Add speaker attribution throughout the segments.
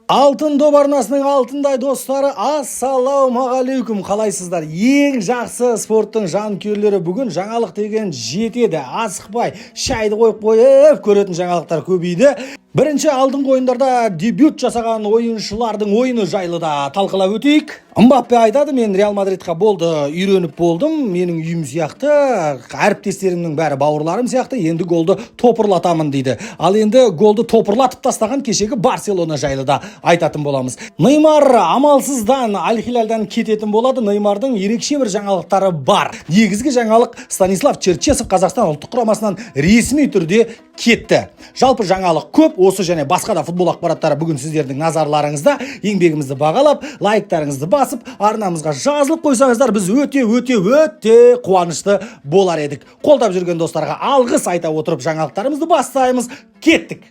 Speaker 1: Алтын доп арнасының алтындай достары, ассалаумағалейкум! Қалайсыздар, ең жақсы спорттың жанкүйерлері? Бүгін жаңалық деген жетеді, асықпай шайды қойып қойып көретін жаңалықтар көбейді. Бірінші алдыңғы ойындарда дебют жасаған ойыншылардың ойыны жайлы да талқылап өтейік. Мбаппе айтады: «Мен Реал Мадридқа болды, үйреніп болдым, менің үйім сияқты, әріптестерімнің бәрі бауырларым сияқты, енді голды топырлатамын», – дейді. Ал енді голды топырлатып тастаған кешегі Барселона жайлы да айтатын боламыз. Неймар амалсыздан Аль Хиляльдан кететін болады. Неймардың ерекше бір жаңалықтары бар. Негізгі жаңалық: Станислав Черчесов Қазақстан ұлттық құрамасынан ресми түрде кетті. Жалпы жаңалық көп. Осы және басқа да футбол ақпараттары бүгін сіздердің назарларыңызда. Еңбегімізді бағалап, лайктарыңызды басып, арнамызға жазылып қойсаңыздар, біз өте, өте, өте қуанышты болар едік. Қолдап жүрген достарға алғыс айта отырып, жаңалықтарымызды бастаймыз. Кеттік!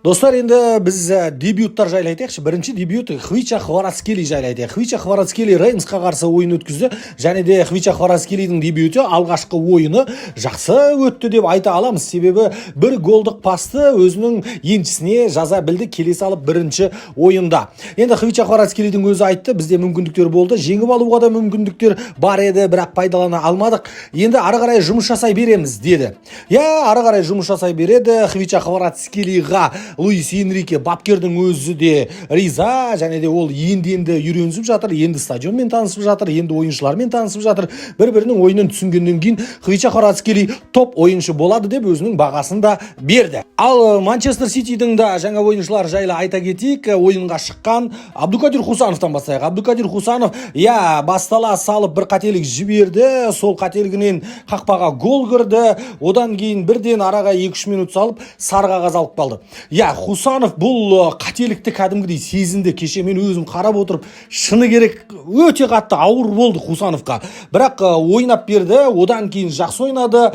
Speaker 1: Достар, енді біз дебюттар жайлы айтайықшы. Бірінші дебют Хвича Хварацкели жайлы айтайық. Хвича Хварацкели Реймсқа қарсы ойын өткізді және де Хвича Хварацкелидің дебюті, алғашқы ойыны жақсы өтті деп айта аламыз. Себебі бір голдық пасты өзінің еншісіне жаза білді келе салып бірінші ойында. Енді Хвича Хварацкелидің өзі айтты: «Бізде мүмкіндіктер болды, жеңіп алуға да мүмкіндіктер бар еді, бірақ пайдалана алмадық. Енді ары қарай жұмыс жасай береміз», – деді. Иә, ары қарай жұмыс жасай береді. Хвича Хварацкелиға Луис Энрике бапкердің өзі де риза және де ол енді енді үйренісіп жатыр, енді стадионмен танысып жатыр, енді ойыншылармен танысып жатыр. бір бірінің ойынын түсінгеннен кейін Хвича Хварацкели топ ойыншы болады деп өзінің бағасын да берді. Ал Манчестер Ситидің да жаңа ойыншылары жайлы айта кетейік. Ойынға шыққан Абдукадир Хусановтан бастайық. Абдукадир Хусанов, иә, бастала салып бір қателік жіберді, сол қателігінен қақпаға гол кірді. Одан кейін бірден араға 2-3 минут салып, сары қағаз алып қалды. Иә, Хусанов бұл қателікті кәдімгідей сезінді. Кеше мен өзім қарап отырып, шыны керек, өте қатты ауыр болды Хусановқа, бірақ ойнап берді. Одан кейін жақсы ойнады.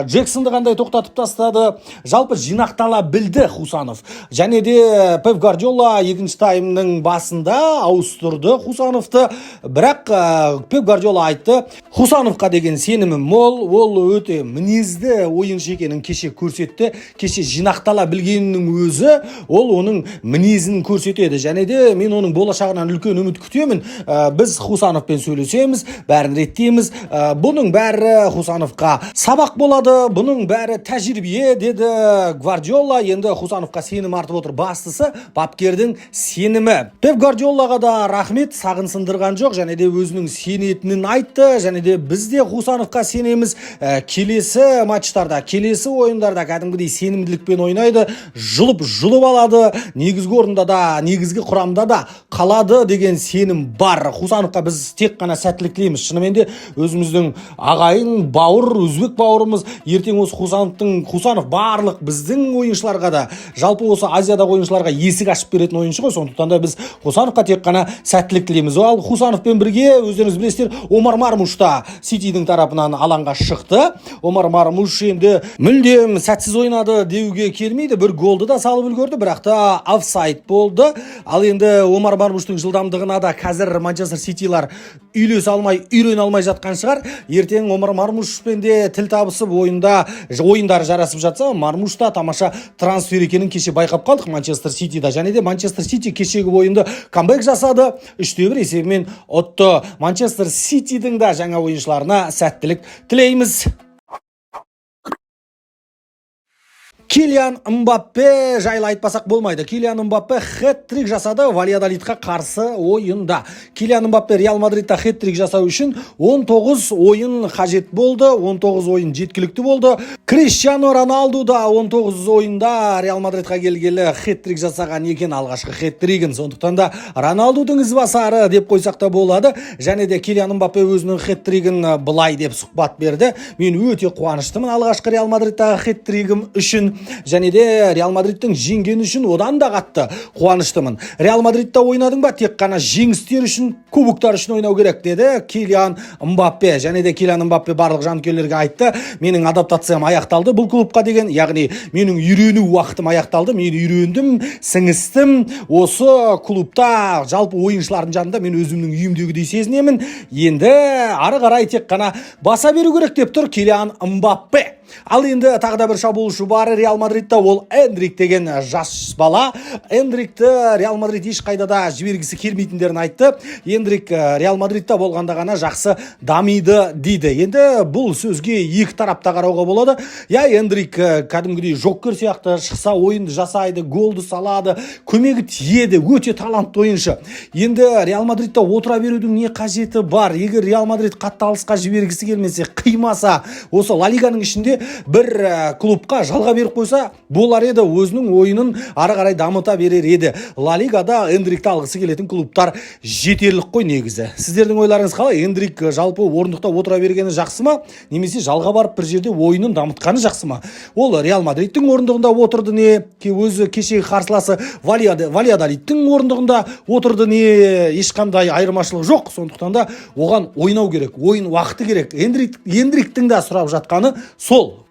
Speaker 1: Джексонды қандай тоқтатып тастады. Жалпы жинақтала білді Хусанов. Және де Пеп Гвардиола екінші таймның басында ауыстырды Хусановты, бірақ Пеп Гвардиола айтты: «Хусановқа деген сенімім мол, ол өте мінезді ойыншы екенін кеше көрсетті. Кеше жинақтала білгенінің өзі ол оның мінезін көрсетеді және де мен оның болашағынан үлкен үміт күтемін. Біз Хусановпен сөйлесеміз, бәрін реттейміз. Бұның бәрі Хусановқа сабақ болады, бұның бәрі тәжірибе», – деді Гвардиола. Енді Хусановқа сенім артып отыр. Бастысы – бапкердің сенімі. Пеп Гвардиолаға да рахмет, сағын сындырған жоқ және де өзінің сенетінін айтты. Және де біз де Хусановқа сенеміз. Келесі матчтарда, келесі ойындарда кәдімгідей сенімділікпен ойнайды, жұлып жұлып алады, негізгі орында да, негізгі құрамда да қалады деген сенім бар. Хусановқа біз тек қана сәттілік тілейміз. Шынымен де өзіміздің ағайын, бауыр, өзбек бауырымыз. Ертең осы Хусанов барлық біздің ойыншыларға да, жалпы осы Азиядағы ойыншыларға есік ашып беретін ойыншы ғой. Сондықтан да біз Хусановқа тек қана сәттілік тілейміз. Ал Хусановпен бірге, өздеріңіз білесіздер, Омар Мармуш та Ситидің тарапынан алаңға шықты. Омар Мармуш енді мүлдем сәтсіз ойнады деуге келмейді, бір голды да салып үлгерді, бірақ та офсайд болды. Ал енді Омар Мармуштың жылдамдығына да қазір Манчестер Ситилар үйлесе алмай, үйрене алмай жатқан шығар. Ертең Омар Мармушпен де тіл табысып, ойында ойындары жарасып жатса, Мармуш та тамаша трансфер екенін кеше байқап қалдық Манчестер Ситида. Және де Манчестер Сити кешегі ойынды камбэк жасады, 3-1 есебімен ұтты. Манчестер Ситидің да жаңа ойыншыларына сәттілік тілейміз. Килиан Мбаппе жайлы айтпасақ болмайды. Килиан Мбаппе хет-трик жасады Вальядолидқа қарсы ойында. Килиан Мбаппе Реал Мадридта хет-трик жасау үшін 19 ойын қажет болды. 19 ойын жеткілікті болды. Криштиану Роналду да 19 ойында Реал Мадридқа келгелі хет-трик жасаған екен, алғашқы хет-тригін. Сондықтан да Роналдудың ізбасары деп қойсақ та болады. Және де Килиан Мбаппе өзінің хет-тригін былай деп сұхбат берді: «Мен өте қуаныштымын алғашқы Реал Мадридтағы хет-тригім үшін және де Реал Мадридтің жеңгені үшін одан да қатты қуаныштымын. Реал Мадридта ойнадың ба, тек қана жеңістер үшін, кубоктар үшін ойнау керек», – деді Килиан Мбаппе. Және де Килиан Мбаппе барлық жанкүйерлерге айтты: «Менің адаптациям аяқталды бұл клубқа деген, яғни менің үйрену уақытым аяқталды. Мен үйрендім, сіңістім осы клубта, жалпы ойыншылардың жанында мен өзімнің үйімдегідей сезінемін. Енді ары қарай тек қана баса беру керек», – деп тұр Килиан Мбаппе. Ал енді тағы да бір шабуылшы бар Реал Мадридта, ол Эндрик деген жас бала. Эндрикті Реал Мадрид ешқайда да жібергісі келмейтіндерін айтты. Эндрик Реал Мадридта болғанда ғана жақсы дамиды дейді. Енді бұл сөзге екі тарапта қарауға болады. Иә, Эндрик кәдімгідей жокер сияқты, шықса ойынды жасайды, голды салады, көмегі тиеді, өте талантты ойыншы. Енді Реал Мадридта отыра берудің не қажеті бар? Егер Реал Мадрид қатты алысқа жібергісі келмесе, қимаса, осы Ла Лиганың ішінде бір клубқа жалға беріп қойса болар еді, өзінің ойынын ары қарай дамыта берер еді. Ла Лигада Эндрикті алғысы келетін клубтар жетерлік қой негізі. Сіздердің ойларыңыз қалай? Эндрик жалпы орындықта отыра бергені жақсы ма, немесе жалға барып бір жерде ойынын дамытқаны жақсы ма? Ол Реал Мадридтің орындығында отырды не, өзі кешегі қарсыласы Вальядолидтің орындығында отырды не, ешқандай айырмашылық жоқ. Сондықтан да оған ойнау керек, ойын уақыты керек. Эндриктің де сұрап жатқаны сол.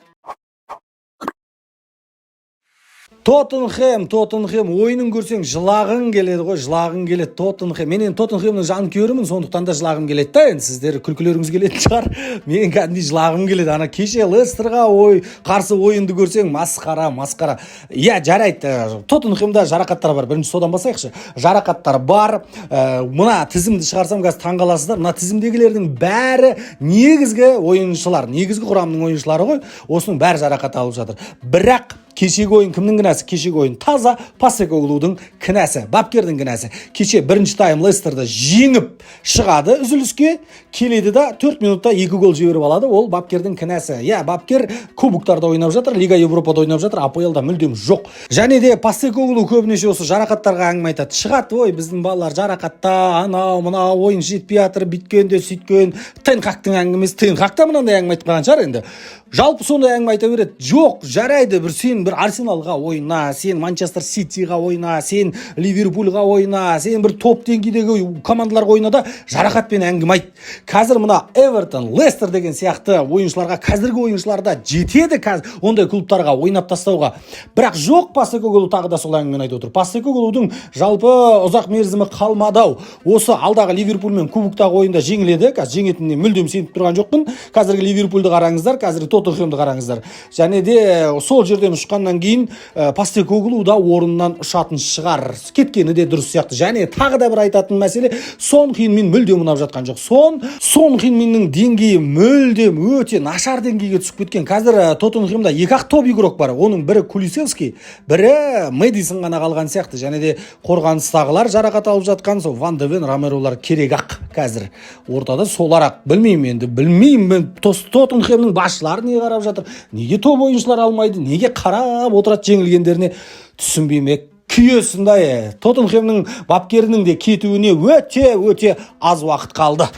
Speaker 1: Тоттенхэм, Тоттенхэм ойынын көрсең, жылағың келеді ғой, жылағың келеді. Тоттенхэм, мен енді Тоттенхэмнің жанкүйерімін, сондықтан да жылағым келеді да. Енді сіздер күлкілеріңіз келетін шығар, мен кәдімгідей жылағым келеді. Ана кеше Лестерға ой қарсы ойынды көрсең, масқара, масқара. Иә, жарайды, Тоттенхэмда жарақаттар бар, бірінші содан бастайықшы. Жарақаттар бар. Мына тізімді шығарсам, қазір таңғаласыздар. Мына тізімдегілердің бәрі негізгі ойыншылар, негізгі құрамның ойыншылары ғой. Осының бәрі жарақат алып жатыр. Бірақ кешегі ойын кімнің кінәсі? Кешегі ойын таза Постекоглудың кінәсі, бапкердің кінәсі. Кеше бірінші тайм Лестерді жеңіп шығады, үзіліске келеді да, 4 минутта екі гол жіберіп алады. Ол бапкердің кінәсі. Иә, бапкер кубоктарда ойнап жатыр, Лига Европада ойнап жатыр, АПЛда мүлдем жоқ. Және де Постекоглу көбінесе осы жарақаттарға әңгіме айтады, шығады: «Ой, біздің балалар жарақатта, анау мынау ойыншы жетпей жатыр», бүйткен де сөйткен. Тен Хактың әңгімесі, Тен Хак та мынандай әңгіме айтып қалған шығар. Енді жалпы сондай әңгіме айта береді. Жоқ, жарайды, бір сен бір Арсеналға ойна, сен Манчестер Ситиға ойна, сен Ливерпульға ойна, сен бір топ деңгейдегі командаларға ойна да, жарақатпен әңгіме айт. Қазір мына Эвертон, Лестер деген сияқты ойыншыларға, қазіргі ойыншыларда жетеді қазір ондай клубтарға ойнап тастауға. Бірақ жоқ, Постекоглу тағы да сол әңгімені айтып отыр. Постекоглудың жалпы ұзақ мерзімі қалмады ау. Осы алдағы Ливерпульмен кубоктағы ойында жеңіледі. Қазір жеңетініне мүлдем сеніп тұрған жоқпын. Қазіргі Ливерпульді қараңыздар, қазіргі Тоттенхэмді қараңыздар. Және де сол жерден ұшқаннан кейін Постекоглу да орнынан ұшатын шығар, кеткені де дұрыс сияқты. Және тағы да бір айтатын мәселе: Сон Хин Мин мүлдем ұнап жатқан жоқ. Сон Хин Миннің деңгейі мүлдем өте нашар деңгейге түсіп кеткен. Қазір Тоттенхэмда екі ақ топ игрок бар, оның бірі Кулисевский, бірі Мэдисон ғана қалған сияқты. Және де қорғаныстағылар жарақат алып жатқан, сол Ван де Вен, Ромеролар керек ақ қазір ортада, солар ақ. Білмеймін енді, білмеймін мен, Тоттенхэмнің басшылары не қарап жатыр, неге топ ойыншылар алмайды, неге қарап отырады жеңілгендеріне, түсінбеймін. Күйесін да. Тоттенхэмнің бапкерінің де кетуіне өте өте аз уақыт қалды.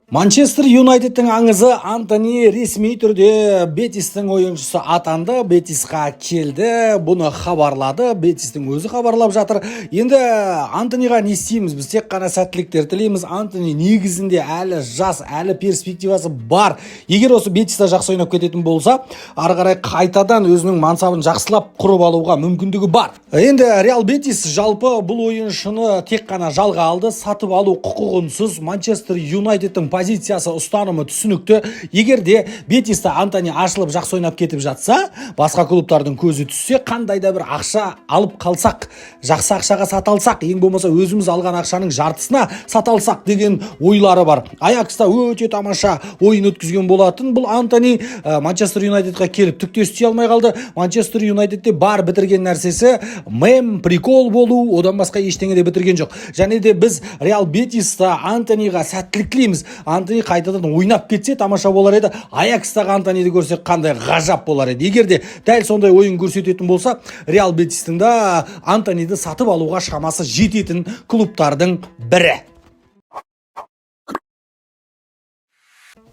Speaker 1: Манчестер Юнайтедтің аңызы Антони ресми түрде Бетистің ойыншысы атанды, Бетисқа келді. Бұны хабарлады, Бетистің өзі хабарлап жатыр. Енді Антониға не істейміз? Біз тек қана сәттіліктер тілейміз. Антони негізінде әлі жас, әлі перспективасы бар. Егер осы Бетиста жақсы ойнап кететін болса, ары қарай қайтадан өзінің мансабын жақсылап құрып алуға мүмкіндігі бар. Енді Реал Бетис жалпы бұл ойыншыны тек қана жалға алды, сатып алу құқығынсыз. Манчестер Юнайтедтің позициясы, ұстанымы түсінікті: егер де Бетиста Антони ашылып, жақсы ойнап кетіп жатса, басқа клубтардың көзі түссе, қандай да бір ақша алып қалсақ, жақсы ақшаға сата алсақ, ең болмаса өзіміз алған ақшаның жартысына сата алсақ деген ойлары бар. Аякста өте тамаша ойын өткізген болатын бұл Антони. Манчестер Юнайтедқа келіп түк те істей алмай қалды. Манчестер Юнайтедте бар бітірген нәрсесі мем, прикол болу, одан басқа ештеңе де бітірген жоқ. Және де біз Реал Бетиста Антониға сәттілік тілейміз. Антони қайтадан ойнап кетсе, тамаша болар еді. Аякстағы Антониді көрсек, қандай ғажап болар еді. Егер де дәл сондай ойын көрсететін болса, Реал Бетистің да Антониді сатып алуға шамасы жететін клубтардың бірі.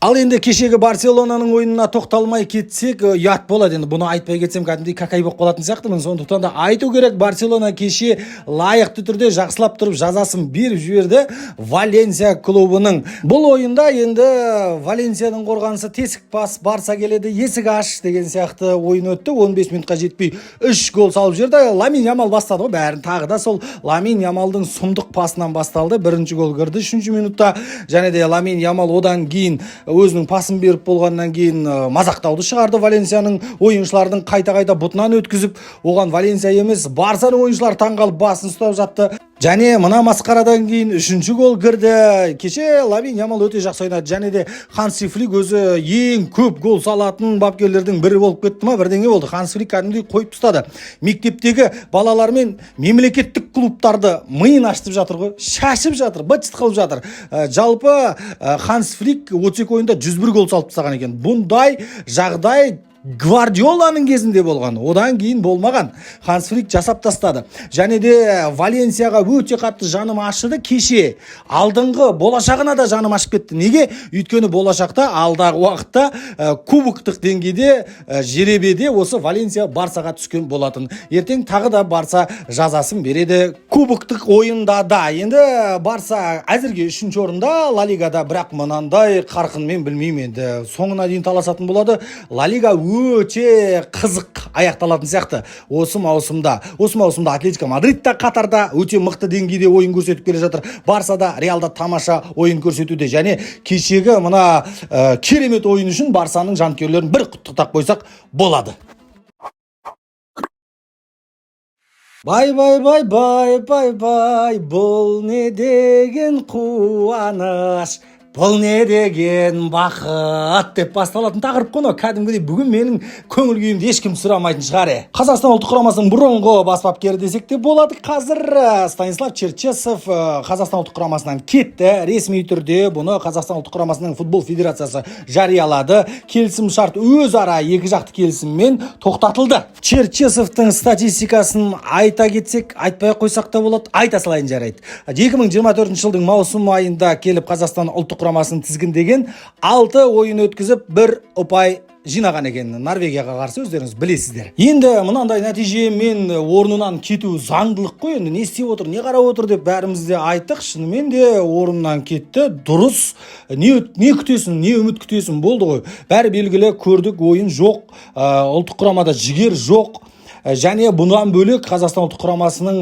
Speaker 1: Ал енді кешегі Барселонаның ойынына тоқталмай кетсек, ұят болады. Енді бұны айтпай кетсем, кәдімгідей какай болып қалатын сияқтымын. Сондықтан да айту керек: Барселона кеше лайықты түрде жақсылап тұрып жазасын беріп жіберді Валенсия клубының. Бұл ойында енді Валенсияның қорғанысы тесік бас, Барса келеді, есік аш деген сияқты ойын өтті. 15 минутқа жетпей үш гол салып жіберді. Ламин Ямал бастады ғой бәрін. Тағы да сол Ламин Ямалдың сұмдық пасынан басталды. Бірінші гол кірді үшінші минутта. Және де Ламин Ямал одан кейін Өзінің пасын беріп болғаннан кейін мазақтауды шығарды. Валенсияның ойыншылардың қайта-қайта бұтынан өткізіп, оған Валенсия емес, Барсаның ойыншылары таңғалып басын ұстап жатты. Және мына масқарадан кейін үшінші гол кірді. Кеше Ламин Ямал өте жақсы ойнады және де Ханси Флик өзі ең көп гол салатын бапкерлердің бірі болып кетті ма, бірдеңе болды. Ханси Флик кәдімгідей қойып тастады. Мектептегі балалармен мемлекеттік клубтарды миын ашытып жатыр ғой, шашып жатыр, быт шыт қылып жатыр. Жалпы Ханс Флик 32 ойында 101 гол салып тастаған екен. Бұндай жағдай Гвардиоланың кезінде болған, одан кейін болмаған. Ханс Флик жасап тастады. Және де Валенсияға өте қатты жаным ашыды кеше. Алдыңғы болашағына да жаным ашып кетті. Неге? Өйткені болашақта, алдағы уақытта кубоктық деңгейде жеребеде осы Валенсия Барсаға түскен болатын. Ертең тағы да Барса жазасын береді кубоктық ойында да. Енді Барса әзірге үшінші орында Ла Лигада, бірақ мынандай қарқынмен білмеймін, енді соңына дейін таласатын болады. Ла Лига өте қызық аяқталатын сияқты осы маусымда. Осы маусымда Атлетико Мадрид та қатарда өте мықты деңгейде ойын көрсетіп келе жатыр. Барса да, Реалда тамаша ойын көрсетуде. Және кешегі мына керемет ойын үшін Барсаның жанкүйерлерін бір құттықтап қойсақ болады. Бай, бай, бай, бай, бай, бай, бұл не деген қуаныш, бұл не деген бақыт деп басталатын тақырып қой мынау. Кәдімгідей бүгін менің көңіл күйімді ешкім сұрамайтын шығар. Қазақстан ұлттық құрамасының бұрынғы бас бапкері десек те болады. Қазір Станислав Черчесов Қазақстан ұлттық құрамасынан кетті. Ресми түрде бұны Қазақстан ұлттық құрамасының футбол федерациясы жариялады. Келісім шарт өзара екі жақты келісіммен тоқтатылды. Черчесовтың статистикасын айта кетсек, айтпай ақ қойсақ та болады, айта салайын, жарайды. 2024 жылдың маусым айында келіп Қазақстан ұлттық құрамасын тізгіндеген, 6 ойын өткізіп, бір ұпай жинаған екен Норвегияға қарсы, өздеріңіз білесіздер. Енді мынандай нәтижемен орнынан кету заңдылық қой. Енді не істеп отыр, не қарап отыр деп бәріміз де айттық. Шынымен де орнынан кетті, дұрыс. Не күтесің, не үміт күтесің, болды ғой, бәрі белгілі, көрдік, ойын жоқ, ұлттық құрамада жігер жоқ. Және бұдан бөлек Қазақстан ұлттық құрамасының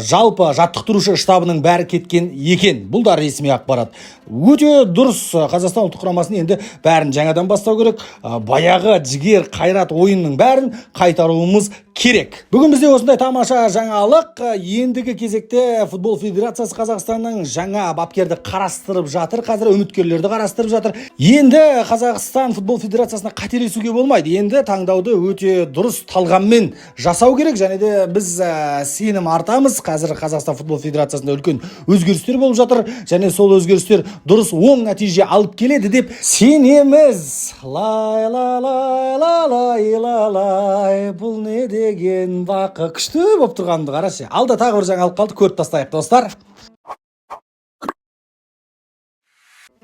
Speaker 1: жалпы жаттықтырушы штабының бәрі кеткен екен. Бұл да ресми ақпарат. Өте дұрыс. Қазақстан ұлттық құрамасын енді бәрін жаңадан бастау керек. Баяғы жігер, қайрат, ойынның бәрін қайтаруымыз керек. Бүгін бізде осындай тамаша жаңалық. Ендігі кезекте футбол федерациясы Қазақстанның жаңа бапкерді қарастырып жатыр, қазір үміткерлерді қарастырып жатыр. Енді Қазақстан футбол федерациясына қателесуге болмайды. Енді таңдауды өте дұрыс талғаммен жасау керек. Және де біз сенім артамыз, қазір Қазақстан футбол федерациясында үлкен өзгерістер болып жатыр және сол өзгерістер дұрыс, оң нәтиже алып келеді деп сенеміз. Лай, ла, лай, ла, лай, ла, лай, бұл не деген бақыт! Күшті болып тұрғанымды қарашы. Алда тағы бір жаңалық қалды, көріп тастайық, достар.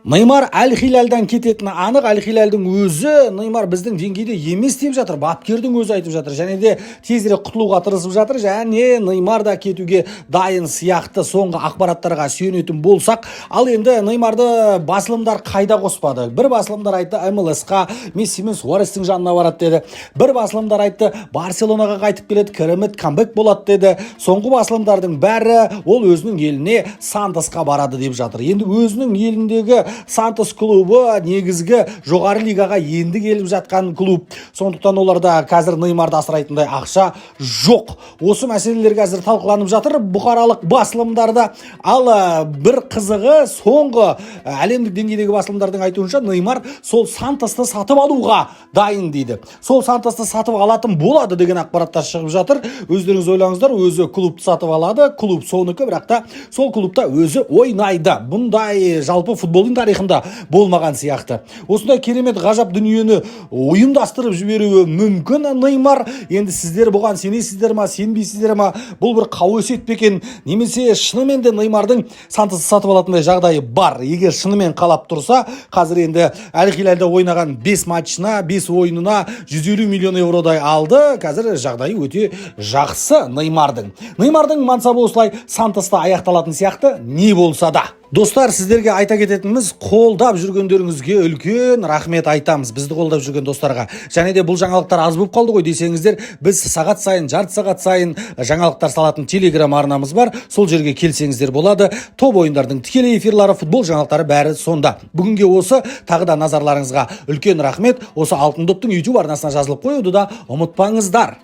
Speaker 1: Неймар Әл Хилалдан кететіні анық. Әл Хилалдың өзі Неймар біздің деңгейде емес деп жатыр, бапкердің өзі айтып жатыр және де тезірек құтылуға тырысып жатыр. Және Неймар да кетуге дайын сияқты соңғы ақпараттарға сүйенетін болсақ. Ал енді Неймарды басылымдар қайда қоспады? Бір басылымдар айтты, МЛС-қа Месси мен Суарестің жанына барады деді. Бір басылымдар айтты, Барселонаға қайтып келеді, керемет камбэк болады деді. Соңғы басылымдардың бәрі ол өзінің еліне, Сантосқа барады деп жатыр. Енді өзінің еліндегі Сантос клубы негізгі жоғары лигаға енді келіп жатқан клуб, сондықтан оларда қазір Неймарды асырайтындай ақша жоқ. Осы мәселелер қазір талқыланып жатыр бұқаралық басылымдарда. Ал бір қызығы, соңғы әлемдік деңгейдегі басылымдардың айтуынша, Неймар сол Сантосты сатып алуға дайын дейді. Сол Сантосты сатып алатын болады деген ақпараттар шығып жатыр. Өздеріңіз ойлаңыздар, өзі клубты сатып алады, клуб соныкі, бірақ та сол клубта өзі ойнайды. Бұндай жалпы футболдың тарихында болмаған сияқты. Осындай керемет, ғажап дүниені ұйымдастырып жіберуі мүмкін Неймар. Енді сіздер бұған сенесіздер ма, сенбейсіздер ма? Бұл бір қауесет пе екен немесе шынымен де Неймардың Сантосты сатып алатындай жағдайы бар? Егер шынымен қалап тұрса, қазір енді Әл Хилалда ойнаған 5 матчына, 5 ойынына 150 миллион евродай алды. Қазір жағдайы өте жақсы Неймардың. Неймардың мансабы осылай Сантоста аяқталатын сияқты, не болса да. Достар, сіздерге айта кететініміз, қолдап жүргендеріңізге үлкен рахмет айтамыз, бізді қолдап жүрген достарға. Және де бұл жаңалықтар аз болып қалды ғой десеңіздер, біз сағат сайын, жарты сағат сайын жаңалықтар салатын Телеграм арнамыз бар, сол жерге келсеңіздер болады. Топ ойындардың тікелей эфирлары, футбол жаңалықтары, бәрі сонда. Бүгінге осы. Тағы да назарларыңызға үлкен рахмет. Осы Алтын доптың YouTube арнасына жазылып қоюды да ұмытпаңыздар.